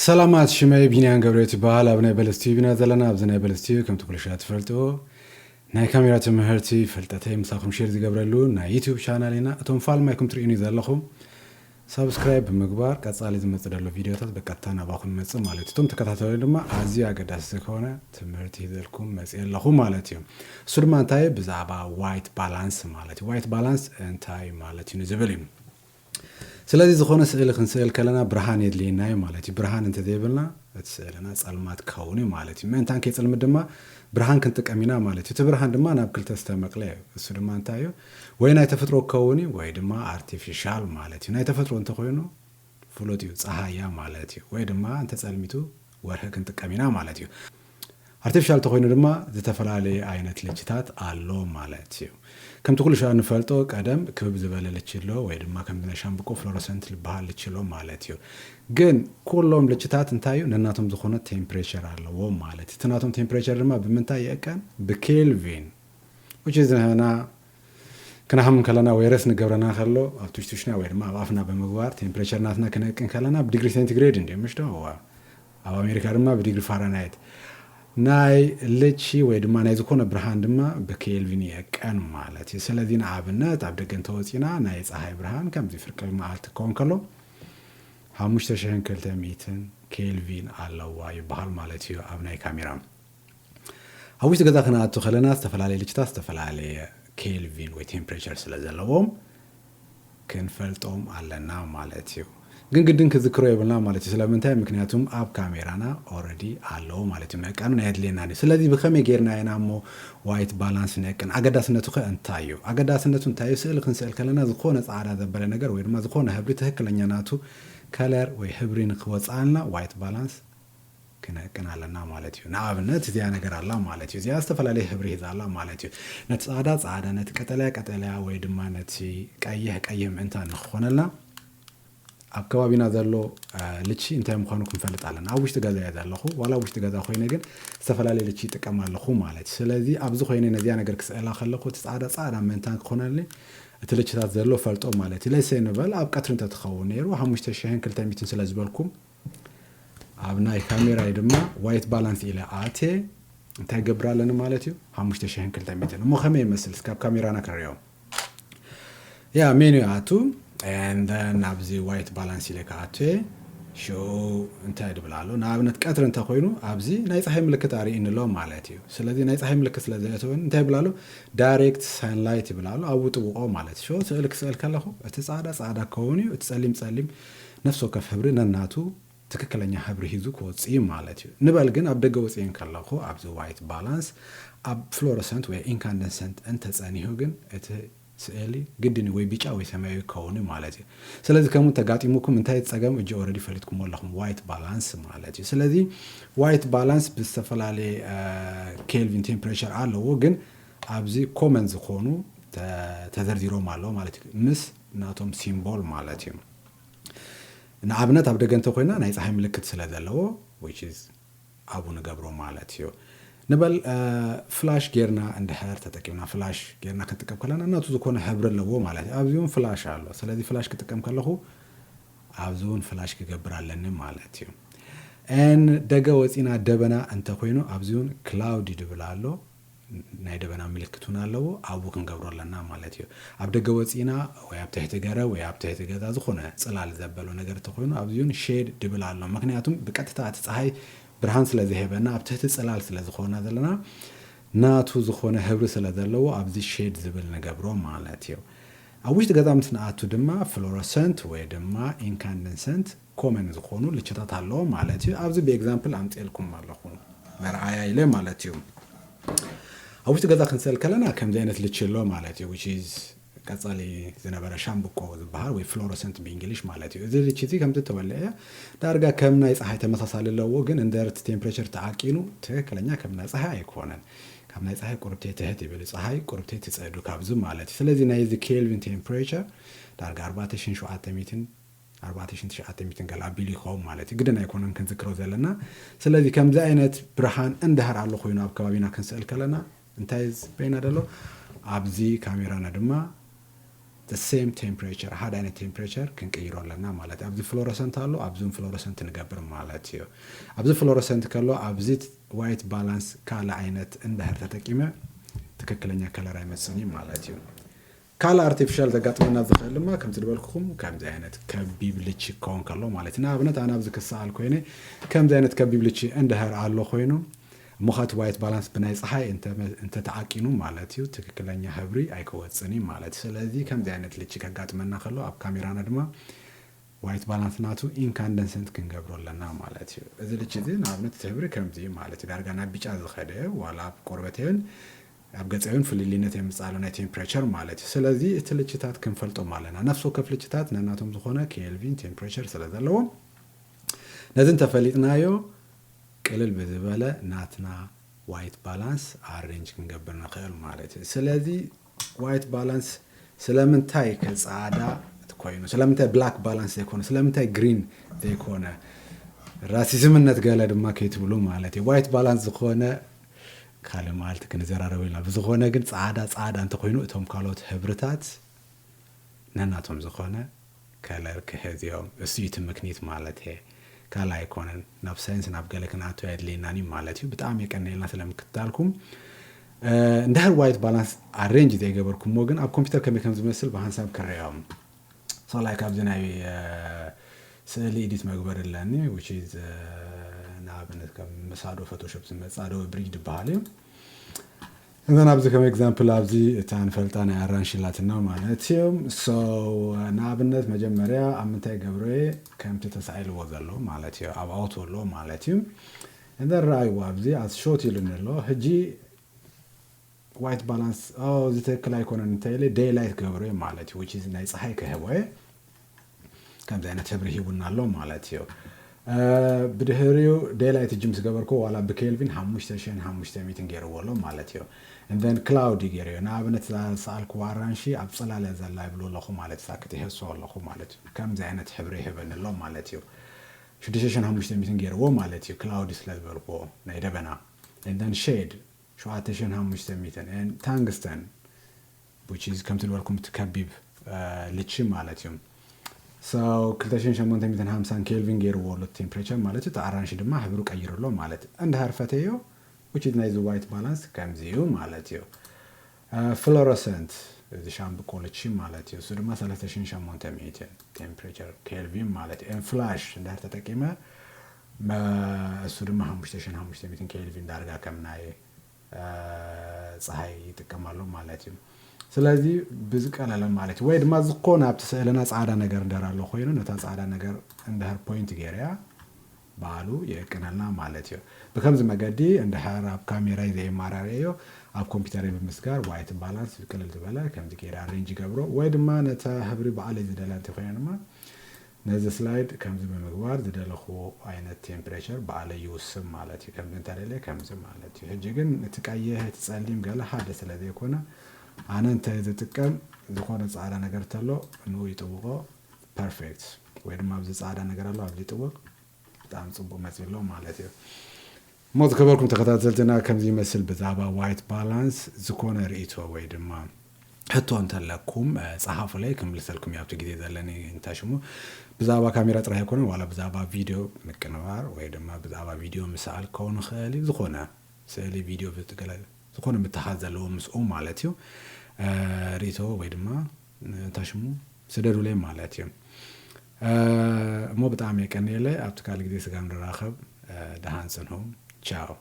ሰላማት፣ ሽመይ ቢንያም ገብረህይወት ይበሃል። ኣብ ናይ በለስ ቲቪ ኢና ዘለና። ኣብዚ ናይ በለስ ቲቪ ከምቲ ኩሉ ሻዕ ትፈልጥዎ ናይ ካሜራ ትምህርቲ ፍልጠተይ ምሳኹም ሼር ዝገብረሉ ናይ ዩቲዩብ ቻናል ኢና። እቶም ፋልማይኩም ትርእዩኒ ዘለኹም ሳብስክራይብ ብምግባር ቀጻሊ ዝመጽእ ዘሎ ቪድዮታት ብቀጥታ ናባኹም ይመጽእ ማለት እዩ። እቶም ተከታተሉ ድማ ኣዝዩ ኣገዳሲ ዝኾነ ትምህርቲ ሒዘልኩም መጽእ ኣለኹ ማለት እዩ። እሱ ድማ እንታይ? ብዛዕባ ዋይት ባላንስ ማለት እዩ። ዋይት ባላንስ እንታይ ማለት እዩ ንዝብል እዩ። ስለዚ ዝኾነ ስእሊ ክንስእል ከለና ብርሃን የድልየና እዩ ማለት እዩ። ብርሃን እንተዘይብልና እቲ ስእልና ጸልማት ክኸውን እዩ ማለት እዩ። ምእንታን ከይጸልምት ድማ ብርሃን ክንጥቀም ኢና ማለት እዩ። እቲ ብርሃን ድማ ናብ ክልተ ዝተመቕለ እዩ። እሱ ድማ እንታይ እዩ? ወይ ናይ ተፈጥሮ ክኸውን እዩ ወይ ድማ ኣርቲፊሻል ማለት እዩ። ናይ ተፈጥሮ እንተኾይኑ ፍሉጥ እዩ፣ ጸሃያ ማለት እዩ። ወይ ድማ እንተጸልሚቱ ወርሒ ክንጥቀም ኢና ማለት እዩ። ኣርቲፊሻል ተኾይኑ ድማ ዝተፈላለየ ዓይነት ልችታት ኣሎ ማለት እዩ። ከምቲ ኩሉ ሻዕ ንፈልጦ ቀደም ክብ ዝበለ ልቺ ኣሎ ወይ ድማ ከምዚ ናይ ሻምብቆ ፍሎረሰንት ዝበሃል ልቺ ኣሎ ማለት እዩ። ግን ኩሎም ልችታት እንታይ እዩ? ነናቶም ዝኾነ ቴምፕሬቸር ኣለዎም ማለት እዩ። እቲ ናቶም ቴምፕሬቸር ድማ ብምንታይ ይእቀን? ብኬልቪን። Which is ንሕና ክነሃም ከለና ወይ ረስ ንገብረና ከሎ ኣብ ቱሽቱሽና ወይ ድማ ኣብ ኣፍና ብምግባር ቴምፕሬቸር ናትና ክነቅን ከለና ብዲግሪ ሴንቲግሬድ እንዲዩ ምሽ ዶ? እዋ። ኣብ ኣሜሪካ ድማ ብዲግሪ ፋራናይት። ናይ ልቺ ወይ ድማ ናይ ዝኾነ ብርሃን ድማ ብኬልቪን የቀን ማለት እዩ። ስለዚ ንኣብነት ኣብ ደገ እንተወፂና ናይ ፀሃይ ብርሃን ከምዚ ፍርቂ መዓልቲ ክኸውን ከሎ ሓሙሽተ ሽሕን ክልተ ሚእትን ኬልቪን ኣለዋ ይበሃል ማለት እዩ ኣብ ናይ ካሜራ። ኣብ ውሽጢ ገዛ ክነኣቱ ከለና ዝተፈላለየ ልችታት ዝተፈላለየ ኬልቪን ወይ ቴምፕሬቸር ስለ ዘለዎም ክንፈልጦም ኣለና ማለት እዩ። ግን ግድን ክዝክሮ የብልና ማለት እዩ። ስለምንታይ? ምክንያቱም ኣብ ካሜራና ኦረዲ ኣለዎ ማለት እዩ። መቃኑ ናይ ኣድልየና እዩ። ስለዚ ብኸመይ ጌርና ኢና እሞ ዋይት ባላንስ ነቅን? ኣገዳስነቱ ከ እንታይ እዩ? ኣገዳስነቱ እንታይ እዩ? ስእሊ ክንስእል ከለና ዝኾነ ጻዕዳ ዘበለ ነገር ወይ ድማ ዝኾነ ህብሪ ትክክለኛ ናቱ ከለር ወይ ህብሪ ንክወፅኣልና ዋይት ባላንስ ክነቅን ኣለና ማለት እዩ። ንኣብነት እዚኣ ነገር ኣላ ማለት እዩ። እዚኣ ዝተፈላለየ ህብሪ ሂዛ ኣላ ማለት እዩ። ነቲ ጻዕዳ ጻዕዳ፣ ነቲ ቀጠልያ ቀጠልያ ወይ ድማ ነቲ ቀይሕ ቀይሕ ምእንታን ንክኾነልና ኣብ ከባቢና ዘሎ ልቺ እንታይ ምዃኑ ክንፈልጥ ኣለና። ኣብ ውሽጢ ገዛ እየ ዘለኹ፣ ዋላ ኣብ ውሽጢ ገዛ ኮይነ ግን ዝተፈላለየ ልቺ ይጥቀም ኣለኹ ማለት እዩ። ስለዚ ኣብዚ ኮይነ ነዚኣ ነገር ክስእላ ከለኹ እቲ ጻዕዳ ጻዕዳ ምእንታን ክኾነልኒ እቲ ልችታት ዘሎ ፈልጦ ማለት እዩ። ለሰ ንበል ኣብ ቀትሪ እንተትኸውን ነይሩ ሓሙሽተ ሽሕን ክልተ ሚእትን ስለ ዝበልኩም ኣብ ናይ ካሜራይ ድማ ዋይት ባላንስ ኢለ ኣትየ እንታይ ገብር ኣለኒ ማለት እዩ? ሓሙሽተ ሽሕን ክልተ ሚእትን። እሞ ከመይ ይመስል? እስካብ ካሜራና ክንሪኦ። ያ ሜኑ ኣቱ፣ and then ናብዚ ዋይት ባላንስ ኢለ ክኣቱ እየ። ሽኡ እንታይ ድብል ኣሎ? ንኣብነት ቀትሪ እንተኮይኑ ኣብዚ ናይ ፀሓይ ምልክት ኣርእይኒ ኣሎ ማለት እዩ። ስለዚ ናይ ፀሓይ ምልክት ስለ ዘእተወኒ እንታይ ይብል ኣሎ? ዳይሬክት ሳንላይት ይብል ኣሎ። ኣብኡ ጥውቆ ማለት እዩ። ሽኡ ስእሊ ክስእል ከለኹ እቲ ፃዕዳ ፃዕዳ ክኸውን እዩ፣ እቲ ፀሊም ፀሊም ነፍሲ ወከፍ ህብሪ ነናቱ ትክክለኛ ሕብሪ ሂዙ ክወፅእ እዩ ማለት እዩ። ንበል ግን ኣብ ደገ ወፅኤ እንከለኹ ኣብዚ ዋይት ባላንስ ኣብ ፍሎረሰንት ወይ ኢንካንደንሰንት እንተፀኒሁ ግን እቲ ስእሊ ግድን ወይ ቢጫ ወይ ሰማያዊ ክኸውን እዩ ማለት እዩ። ስለዚ ከምኡ ተጋጢሙኩም እንታይ ጸገም እጂ ኦረዲ ፈሊጥኩም ኣለኹም ዋይት ባላንስ ማለት እዩ። ስለዚ ዋይት ባላንስ ብዝተፈላለየ ኬልቪን ቴምፕሬቸር ኣለዎ፣ ግን ኣብዚ ኮመን ዝኾኑ ተዘርዚሮም ኣለዉ ማለት እዩ፣ ምስ ናቶም ሲምቦል ማለት እዩ። ንኣብነት ኣብ ደገ እንተኮይና ናይ ፀሓይ ምልክት ስለ ዘለዎ which is ኣብኡ ንገብሮ ማለት እዩ። ንበል ፍላሽ ጌርና እንድሕር ተጠቂምና ፍላሽ ጌርና ክንጥቀም ከለና ናቱ ዝኾነ ሕብሪ ኣለዎ ማለት እዩ። ኣብዚ እውን ፍላሽ ኣሎ። ስለዚ ፍላሽ ክጥቀም ከለኹ ኣብዚ እውን ፍላሽ ክገብር ኣለኒ ማለት እዩ። ን ደገ ወፂና ደበና እንተኮይኑ ኣብዚ እውን ክላውዲ ድብል ኣሎ። ናይ ደበና ምልክት እውን ኣለዎ፣ ኣብኡ ክንገብሮ ኣለና ማለት እዩ። ኣብ ደገ ወፂና ወይ ኣብ ትሕቲ ገረ ወይ ኣብ ትሕቲ ገዛ ዝኾነ ፅላል ዘበሎ ነገር እንተኮይኑ ኣብዚ እውን ሼድ ድብል ኣሎ። ምክንያቱም ብቀጥታ እቲ ፀሓይ ብርሃን ስለ ዝህበና ኣብ ትሕቲ ፅላል ስለ ዝኾና ዘለና ናቱ ዝኾነ ህብሪ ስለ ዘለዎ ኣብዚ ሼድ ዝብል ንገብሮ ማለት እዩ። ኣብ ውሽጢ ገዛ ምስ ንኣቱ ድማ ፍሎረሰንት ወይ ድማ ኢንካንደንሰንት ኮመን ዝኾኑ ልችታት ኣለዎ ማለት እዩ። ኣብዚ ብኤግዛምፕል ኣምፅኤልኩም ኣለኹ መርዓያ ኢለ ማለት እዩ። ኣብ ውሽጢ ገዛ ክንስእል ከለና ከምዚ ዓይነት ልቺ ኣሎ ማለት እዩ። Which is ቀጻሊ ዝነበረ ሻምብቆ ዝበሃል ወይ ፍሎረሰንት ብእንግሊሽ ማለት እዩ። እዚ ልቺ እዚ ከምቲ ተወለዐ ዳርጋ ከም ናይ ፀሓይ ተመሳሳሊ ኣለዎ፣ ግን እንደርቲ ቴምፕሬቸር ተዓቂኑ ትክክለኛ ከም ናይ ፀሓይ ኣይኮነን። ካብ ናይ ፀሓይ ቁርብተይ ትሕት ይብል፣ ፀሓይ ቁርብተይ ትፀዱ ካብዚ ማለት እዩ። ስለዚ ናይዚ ኬልቪን ቴምፕሬቸር ዳርጋ ኣርባዕተ ሽሕን ሸውዓተ ሚእትን ኣርባዕተ ሽሕን ትሽዓተ ሚእትን ገለ ኣቢሉ ይኸውን ማለት እዩ። ግድን ኣይኮነን ክንዝክሮ ዘለና። ስለዚ ከምዚ ዓይነት ብርሃን እንድሕር ኣሎ ኮይኑ ኣብ ከባቢና ክንስእል ከለና እንታይ ዝበይና ደሎ ኣብዚ ካሜራና ድማ the same temperature፣ ሓደ ዓይነት temperature ክንቅይሮ ኣለና ማለት እዩ። ኣብዚ fluorescent ኣሎ፣ ኣብዚ fluorescent ንገብር ማለት እዩ። ኣብዚ fluorescent ከሎ ኣብዚ white balance ካልእ ዓይነት እንድሕር ተጠቂመ ትክክለኛ color ኣይመጽእን እዩ ማለት እዩ። ካልእ artificial ዘጋጥመና ዝኽእል ድማ ከምዚ ዝበልኩኹም ከምዚ ዓይነት ከቢብ ልቺ ክኸውን ከሎ ማለት እዩ። ንኣብነት ኣነ ኣብዚ ክሰኣል ኮይነ ከምዚ ዓይነት ከቢብ ልቺ እንድሕር ኣሎ ኮይኑ እሞ ከኣ እቲ white balance ብናይ ፀሓይ እንተ- እንተተዓቂኑ ማለት እዩ ትክክለኛ ሕብሪ ኣይከወፅን እዩ ማለት እዩ። ስለዚ ከምዚ ዓይነት ልቺ ከጋጥመና ከሎ ኣብ ካሜራና ድማ white balance ናቱ incandescent ክንገብሮ ኣለና ማለት እዩ። እዚ ልቺ እዚ ንኣብነት እቲ ሕብሪ ከምዚ እዩ ማለት እዩ። ዳርጋ ናብ ቢጫ ዝኸደ ዋላ ኣብ ቆርበት እውን ኣብ ገፀ እውን ፍልልይነት የምፅእ ኣሎ ናይ temperature ማለት እዩ። ስለዚ እቲ ልችታት ክንፈልጦም ኣለና። ነፍሲ ወከፍ ልችታት ነናቶም ዝኾነ ኬልቪን temperature ስለ ዘለዎም ነዚ እንተፈሊጥናዮ ቅልል ብዝበለ ናትና white balance arrange ክንገብር ንኽእል ማለት እዩ። ስለዚ white balance ስለምንታይ ከፃዕዳ ኮይኑ ስለምንታይ black balance ዘይኮነ ስለምንታይ green ዘይኮነ ራሲዝምነት ገለ ድማ ከይትብሉ ማለት እዩ። White balance ዝኾነ ካልእ መዓልቲ ክንዘራረብ ኢና። ብዝኾነ ግን ፃዕዳ ፃዕዳ እንተኮይኑ እቶም ካልኦት ሕብርታት ነናቶም ዝኾነ color ክሕዝ እዮም። እሱ እዩ እቲ ምክኒት ማለት እየ። ካልእ ኣይኮነን። ናብ ሳይንስ ናብ ገለ ክንኣቱ ኣየድልየናን እዩ ማለት እዩ። ብጣዕሚ የቀንየልና ስለምክትታልኩም። እንድሕር white balance arrange ዘይገበርኩሞ ግን ኣብ ኮምፒውተር ከመይ ከም ዝመስል ብሓንሳብ ክረኦም። So like ኣብዚ ናይ ስእሊ edit መግበሪ ኣለኒ which is ንኣብነት ከም ምስ Adobe Photoshop ዝመፅእ Adobe Bridge ዝበሃል እዩ። እዘን ኣብዚ ከም example ኣብዚ እታ ንፈልጣ ናይ ኣራንሺ ላትና ማለት እዩ። So ንኣብነት መጀመርያ ኣብ ምንታይ ገብሮ እየ ከምቲ ተሳኢልዎ ዘሎ ማለት እዩ ኣብ ኣውቶ ኣሎ ማለት እዩ። እንደ ረኣይዎ ኣብዚ ኣስ ሾት ኢሉኒ ኣሎ ሕጂ white balance እዚ ትክክል ኣይኮነን እንተኢለ daylight ገብሮ እየ ማለት እዩ which is ናይ ፀሓይ ክህቦ እየ ከምዚ ዓይነት ሕብሪ ሂቡና ኣሎ ማለት እዩ። ብድሕሪኡ daylight እጂ ምስ ገበርኩ ዋላ ብኬልቪን ሓሙሽተ ሽሕን ሓሙሽተ ሚእትን ገይርዎ ኣሎ ማለት እዩ። And then cloudy ገይረዮ ንኣብነት ዝሰኣልክዎ ኣራንሺ ኣብ ፅላለ ዘላ ይብሉ ኣለኹ ማለት እሳ ክትሕሶ ኣለኹ ማለት እዩ። ከምዚ ዓይነት ሕብሪ ይህበኒ ኣሎ ማለት እዩ። ሽዱሽተ ሽሕን ሓሙሽተ ሚእትን ገይርዎ ማለት እዩ cloudy ስለ ዝበልክዎ ናይ ደበና። And then shade ሸውዓተ ሽሕን ሓሙሽተ ሚእትን tungsten which is ከምቲ ዝበልኩም እቲ ከቢብ ልቺ ማለት እዩ። So ክልተ ሽሕን ሸሞንተ ሚእትን ሓምሳን ኬልቪን ገይርዎ ኣሎ temperature ማለት እዩ። እቲ ኣራንሺ ድማ ሕብሩ ቀይሩ ኣሎ ማለት እንድሕር ፈተዮ which is ናይዚ white balance ከምዚ እዩ ማለት እዩ። Fluorescent እዚ ሻምብቆ ልቺ ማለት እዩ። እሱ ድማ ሰለስተ ሽሕን ሸሞንተ ሚእትን temperature ኬልቪን ማለት እዩ። Flash እንድሕር ተጠቂመ እሱ ድማ ሓሙሽተ ሽሕን ሓሙሽተ ሚእትን ኬልቪን ዳርጋ ከም ናይ ፀሓይ ይጥቀም ኣሎ ማለት እዩ። ስለዚ ብዝቀለለ ማለት እዩ ወይ ድማ ዝኾነ ኣብቲ ስእልና ፃዕዳ ነገር እንድሕር ኣሎ ኮይኑ ነታ ፃዕዳ ነገር እንድሕር point ገይረያ ባዕሉ የእቅነልና ማለት እዩ። ብከምዚ መገዲ እንድሕር ኣብ ካሜራይ ዘየማራረዮ ኣብ ኮምፒውተረይ ብምስጋር white balance ቅልል ዝበለ ከምዚ ገይረ arrange ይገብሮ ወይ ድማ ነታ ሕብሪ ባዕለይ ዝደልያ እንተኮይነ ድማ ነዚ slide ከምዚ ብምግባር ዝደለኽዎ ዓይነት temperature ባዕለይ ይውስን ማለት እዩ። ከምዚ እንተደልየ ከምዚ ማለት እዩ። ሕጂ ግን እቲ ቀይሕ እቲ ጸሊም ገለ ሓደ ስለ ዘይኮነ ኣነ እንታይ ዝጥቀም ዝኾነ ጻዕዳ ነገር ተሎ ንኡ ይጥውቖ perfect ወይ ድማ ኣብዚ ጻዕዳ ነገር ኣሎ ኣብዚ ይጥውቕ ብጣዕሚ ጽቡቕ መጺእ ኣሎ ማለት እዩ። እሞ ዝከበርኩም ተኸታተልትና ከምዚ ይመስል ብዛዕባ white balance ዝኾነ ርእይቶ ወይ ድማ ሕቶ እንተለኩም ጸሓፉለይ ክምልሰልኩም እዩ ኣብቲ ግዜ ዘለኒ እንታይ ሽሙ ብዛዕባ ካሜራ ጥራሕ ኣይኮነን ዋላ ብዛዕባ ቪድዮ ምቅንባር ወይ ድማ ብዛዕባ ቪድዮ ምስኣል ክኸውን ይኽእል እዩ ዝኾነ ስእሊ ቪድዮ ብትገለ ዝኾነ ምትሓዝ ዘለዎ ምስኡ ማለት እዩ ርእይቶ ወይ ድማ እንታይ ሽሙ ስደዱለይ ማለት እዩ እሞ ብጣዕሚ የቀንየለይ ኣብቲ ካልእ ግዜ ስጋ ንራኸብ ደሃን ጽንሑ ቻው